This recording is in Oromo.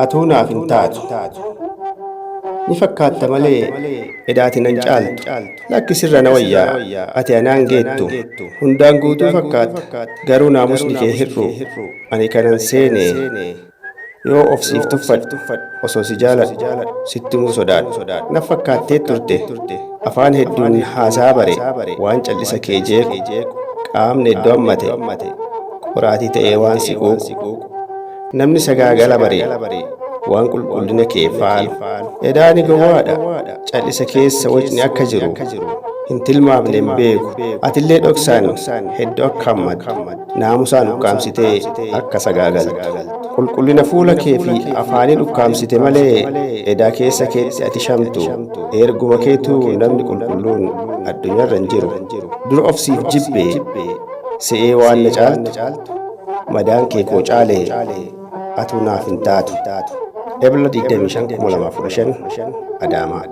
Atuu naaf hin taatu. Ni fakkaatta malee edaati nan caaltu. Lakki sirra na wayyaa ati anaan geettu. Hundaan guutuu fakkaatta garuu naamusni kee hir'u. Ani kanan seene yoo of siif tuffadhu osoo si jaaladhu sitti himuu sodaadhu. Na fakkaattee turte afaan hedduun haasaa bare waan callisa kee jeequ qaamni iddoo hammate qoraatii ta'ee waan si quuqu. Namni sagaagala bare waan qulqullina kee faalu. Edaani gowwaadha callisa keessa wacni akka jiru hin tilmaamne hin beeku. Atillee dhoksaan hedduu akka hammattu naamusaan ukkaamsitee akka sagaagaltu. Qulqullina fuula kee fi afaaniin ukkaamsite malee edaa keessa keetti ati shamtu. Erguma keetuu namni qulqulluun addunyaarra hin jiru. Dura of siif jibbee se'ee waan na caaltu madaan kee koo caalee atuu naaf hin taatu. Ebla 25, 2015 Adaamaa.